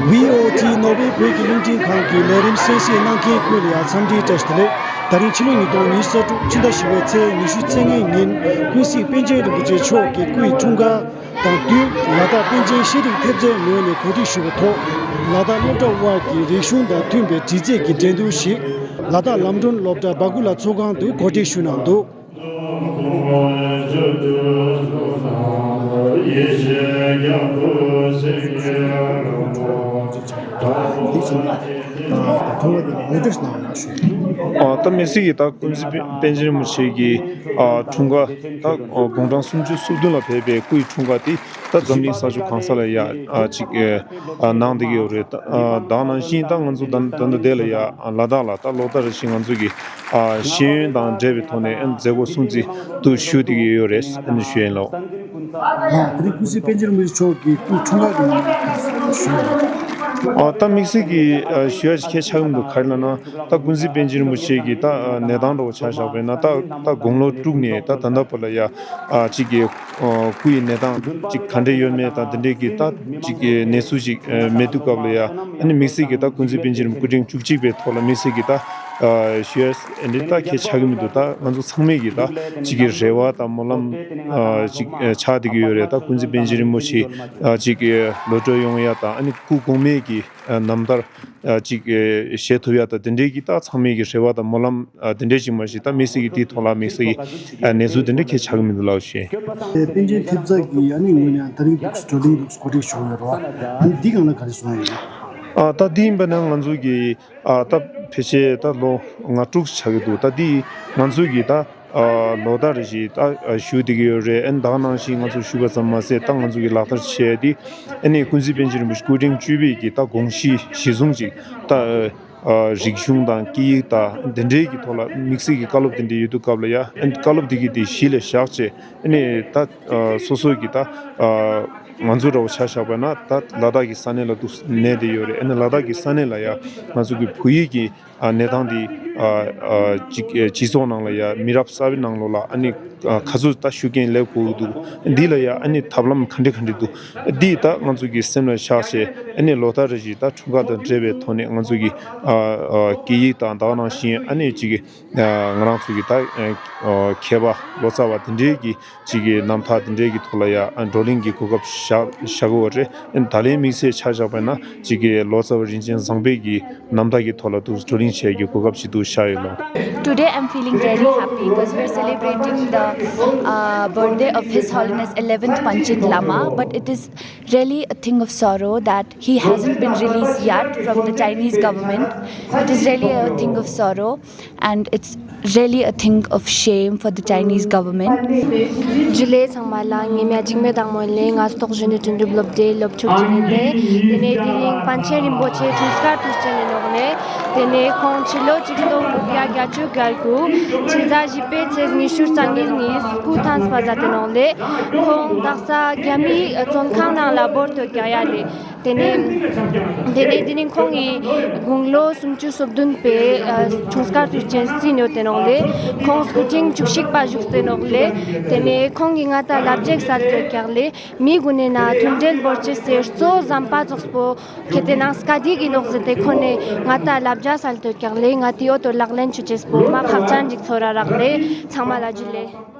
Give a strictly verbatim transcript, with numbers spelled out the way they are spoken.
བྷི་ཨོ་ཊི་ནོར་ཝེ་བོད་ཀྱི་རླུང་འཕྲིན་ཁང་གི་ལས་རིམ་གསན་གཟིགས་གནང་མཁན་ཀུན་ལ་ཡང་འཚམས་འདྲིའི་བཀྲ་ཤིས་བདེ་ལེགས། ད་རིང་ཕྱི་ལོ་ཉིས་སྟོང་ཉི་ཤུ་རྩ་དྲུག་ཕྱི་ཟླ་བཞི་པའི་ཚེས་ཉི་ཤུ་རྩ་ལྔའི་ཉིན་ཀུན་གཟིགས་པཎ་ཆེན་རིན་པོ་ཆེ་མཆོག་གི་སྐུའི་འཁྲུངས་སྐར་དང་བསྟུན། ལ་དྭགས་པཎ་ཆེན་ཤེས་རིག་ཐེབས་རྩའི་ངོས་ནས་གོ་སྒྲིག་ཞུས་པའི་ཐོག་ལ་དྭགས་སློབ་གྲྭ་དབར་གྱི་རིག་གཞུང་དང་མཐུན་པའི་དྲི་རྩད་ཀྱི་འགྲན་བསྡུར་ཞིག་ལ་དྭགས་ལམ་སྒྲོན་སློབ་གྲྭ་སྦ་ཀུ་ལ་ཚོགས་ཁང་དུ་གོ་སྒྲིག་ཞུས་གནང་འདུག། ཨ། ད་དམིགས་བསལ་གྱི་ད་ཀུན་གཟིགས་པཎ་ཆེན་རིན་པོ་ཆེ་གི་ཨ་འཁྲུངས་སྐར། ད་དགུང་གྲངས་སུམ་ཅུ་སོ་བདུན་ལ་ཕེབས་པའི་སྐུའི་འཁྲུངས་སྐར་དེ་ད་འཛམ་གླིང་ས་ཕྱོགས་གང་ས་ལ་ཡ་ཨ་ཅིག་ཨ་གནང་བསྡད་ཀྱི་ཡོད་རེད། ད་ཨ་ད་ག་ནང་བཞིན་ད་ང་ཚོ་ད་ད་ལྟ་དེ་ལ་ཡ་ཨ་ལ་དྭགས་ལ་ད་ལོ་ལྟར་བཞིན་ང་ཚོ་གི་ཨ་ཤེས་ཡོན་དང་འབྲེལ་བའི་ཐོག་ནས་ཨ་མཛད་སྒོ་སྲུང་བརྩི་དུ་ཞུ་བསྡད་ཀྱི་ཡོད་རེད། ཨ་ནི་ཞུ་ཡིན་ལགས། ལགས། དེ་རིང་ཀུན་གཟིགས་པཎ་ཆེན་རིན་པོ་ཆེ་མཆོག་གི་སྐུ་འཁྲུངས་སྐར་གྱི་ཉིན་མོ་ཞུ་ཡོད། ཨ་ད་དམིགས་བསལ་གྱི་ཨ་ཞུ་ཡ་ཞིག་ཁྱད་ཆགས་ཀྱི་མི་འདུག། ག་རེ་ལབ་ན་ད་ཀུན་གཟིགས་པཎ་ཆེན་རིན་པོ་ཆེ་གི་ད་ཨ་གནས་སྟངས་འདྲ་བོ་ཆ་བཞག་པ་ཡིན་ན་ད་ད་དགུང་ལོ་དྲུག་ནས་ད་ད་ལྟ་བར་ལ་ཡ་ཨ་གཅིག་གི་ཨ་སྐུ་ཡི་གནས་སྟངས་གཅིག་ག་འདྲ་ཡོད་མེད་དང་དེ་འདྲའི་གི་ད་གཅིག་གི་གནས་ཚུལ་ཞིག་ཨ་མེད་དུས་སྐབས་ལ་ཡ་ཨ་ནི་དམིགས་བསལ་གྱི་ད་ཀུན་གཟིགས་པཎ་ཆེན་རིན་པོ་ཆེ་སྐུ་ཕྲེང་བཅུ་གཅིག་པའི་ཐོག་ལ་དམིགས་བསལ་གྱི་ད་ཨ་ཞུ་ཡ་ཨེ་འདྲ་ད་ཁྱད་ཆགས་ཀྱི་མི་འདུག། ད་ང་ཚོ་ཚང་མས་ཀྱི་ད་གཅིག་གི་རེ་བ་དང་སྨོན་ལམ་ཨ་གཅིག་ཨ་ཆགས་བསྡད་ཀྱི་ཡོད་རེད། ད་ཀུན་གཟིགས་པཎ་ཆེན་རིན་པོ་ཆེ་ཨ་གཅིག་གི་གློད་བཀྲོལ་ཡོང་ཡ་དང་ཨ་ནི་སྐུ་གོང་མའི་གི་ཨ་རྣམ་ཐར་ཨ་གཅིག་ཨ་བཞེས་ཐུབ་ཡ་དང་དེ་འདྲའི་གི་ད་ཚང་མས་ཀྱི་རེ་བ་དང་སྨོན་ལམ་ཨ་དེ་འདྲའི་ཅིག་མ་གཏོགས་ད་དམིགས་བསལ་གྱི་དེའི་ཐོག་ལ་དམིགས་བསལ་གྱི་ཨ་གནས་ཚུལ་དེ་འདྲ་ཁྱད་ཆགས་ཀྱི་མི་འདུག་ལགས་ཞུ། པཎ་ཆེན་ཐེབས་རྩ་གི་ཨ་ནི་ངོས་ནས་ད་རིང་འདུག་བགྲོ་གླེང་འདུག་གོ་སྒྲིག་ཞུ་ཡོད་རེད་བ། ཨ་ནི་འདི་སྒང་ལ་ག་རེ་གསུངས་ཡོད། ཨ་ད་འདི་ཡིན་པ་ན་ང་ཚོ་གི་ཨ་ད་ཕལ་ཆེར་ད་ལོ་ལྔ་དྲུག་ཆགས་ཀྱི་འདུག། ད་འདི་ང་ཚོ་གི་ད་ཨ་ལོ་ལྟར་རེ་བཞིན་ད་ཨ་ཞུ་བསྡད་ཀྱི་ཡོད་རེད། ཨ་ནི་ད་ག་ནང་བཞིན་ང་ཚོ་ཞུས་པ་ཙམ་མ་ཟད་ད་ང་ཚོ་གི་ལག་བསྟར་བྱས་ཏེ་ཨ་ནི་ཀུན་གཟིགས་པཎ་ཆེན་རིན་པོ་ཆེ་སྐུ་ཕྲེང་བཅུ་པའི་གི་ད་དགོངས་གཞི་གཞི་བཟུང་ཅིག་ད་ཨ་རིག་གཞུང་དང་སྐད་ཡིག་དང་འདི་འདྲའི་གི་ཐོག་ལ་དམིགས་བསལ་གྱི་བཀའ་སློབ་དེ་འདྲ་ཡོད་དུས་སྐབས་ལ་ཡ་ཨ་ནི་བཀའ་སློབ་དེ་གི་དེ་གཞི་ལ་བཞག་བྱས་ཨ་ནི་ད་ཨ་སོ་སོ་གི་ད་ཨ་ང་ཚོ་འདྲ་བོ་ཆ་བཞག་པ་ན་ད་ལ་དྭགས་ཀྱི་ས་གནས་ལ་འདུག་གནས་བསྡད་ཡོད་རེད། ཨ་ནི་ལ་དྭགས་ཀྱི་ས་གནས་ལ་ཡ་ང་ཚོ་གི་བོད་ཡིག་གི་ཨ་གནས་སྟངས་འདི་ཨ་ཨ་གཅིག་ཨ་སྤྱི་ཚོགས་ནང་ལ་ཡ་མི་རབས་གསར་པའི་ནང་ལོགས་ལ་ཨ་ནི་ཨ་ག་ཚོད་ད་ཤུགས་རྐྱེན་སླེབས་དགོས་འདུག། འདི་ལ་ཡ་ཨ་ནི་ཐབས་ལམ་ག་འདྲ་ག་འདྲ་འདུག། འདི་ད་ང་ཚོ་གི་སེམས་ལ་བཞག་བྱས་ཨ་ནི་ལོ་ལྟར་རེ་བཞིན་ད་འཁྲུངས་སྐར་དང་འབྲེལ་བའི་ཐོག་ནས་ང་ཚོ་གི་ཨ་ཨ་སྐད་ཡིག་དང་ད་ག་ནང་བཞིན་ཨ་ནི་གཅིག་གི་ང་རང་ཚོ་གི་ད་མཁས་པ་ལོ་ཙཱ་བ་དེ་འདྲའི་གི་གཅིག་གི་རྣམ་ཐར་དེ་འདྲའི་གི་ཐོག་ལ་ཡ་བགྲོ་གླེང་གི་གོ་སྐབས་བཞག་བཞག་གི་ཡོད་རེད། ད་ལན་དམིགས་བསལ་ཆ་བཞག་པ་ན་གཅིག་གི་ལོ་ཙཱ་བ་རིན་ཆེན་བཟང་པོའི་གི་རྣམ་ཐར་གི་ཐོག་ལ་འདུག་བགྲོ་གླེང་བྱེད་ཀྱི་གོ་སྐབས་ཤིག་འདུག་བཞག་ཡོད་ལགས། Today I'm feeling really happy because we're celebrating the uh, birthday of His Holiness eleventh Panchen Lama, but it is really a thing of sorrow that he hasn't been released yet from the Chinese government. It is really a thing of sorrow and it's really a thing of shame for the Chinese government. ཇུ་ལེ་ཚང་མ་ལ། ངའི་མིང་འཇིགས་མེད་བདག་མོ་ཡིན། ང་སྟོག་གཞོན་ནུ་དོན་གྲུབ་སློབ་གྲྭའི་སློབ་ཕྲུག་ཅིག་ཡིན་ཏེ། དེ་ནས་དེ་རིང་པཎ་ཆེན་རིན་པོ་ཆེ་འཁྲུངས་སྐར་དུས་ཆེན་ཡིན་ནོག་ལེ། དེ་ནས་ཁོང་ཕྱི་ལོ་ཆིག་སྟོང་དགུ་བརྒྱ་བརྒྱད་ཅུ་གྱ་དགུ་ཕྱི་ཟླ་བཞི་པའི་ཚེས་ཉི་ཤུ་རྩ་གཉིས་ཉིན་སྐུ་ཐང་པ་ཟ་སྟེ་ནོག་ལེ། ཁོང་དག་ས་རྒྱ་མིའི་བཙོན་ཁང་ནང་ལ་བོར་ཏེ་བསྡད་ཡོད་ལེ། དེ་ནས་དེ་ནས་དེ་ནས་ཁོང་གི་དགུང་ལོ་སུམ་ཅུ་སོ་བདུན་པའི་ཨ་འཁྲུངས་སྐར་དུས་ཆེན་བརྩིས་ཡོད་དེ་ནོག་ལེ། ཁོང་སྐུ་ཕྲེང་བཅུ་གཅིག་པ་བཞུགས་ཏེ་ནོག་ལེ། དེ་ནས་ཁོང་གིས་ང་ཏང་ལབ་རྒྱག་སལ་ཏེ་ཡོད་ཀྱག་ལེ། མི་གུན་ནི་ན་མཐུན་སྒྲིལ་བོར་ཅེས་སི་གཙོ་བོ་ཟམ་པ་ཙོགས་པོ་ཁེ་ཏེ་ནང་སྐད་ཡིག་གི་ནོག་ཟེར་ཏེ་ཁོ་ནས་ང་ཏང་ལབ་རྒྱག་སལ་ཏེ་ཡོད་ཀྱག་ལེ། ང་ཏི་འོ་དོ་ལག་ལེན་ཆུ་ཅེས་པོ་མ་ཁག་ཅན་ཅིག་ཚོར་ར་རག་ལེ། ཚང་མ་ལ་ཇུ་ལེ།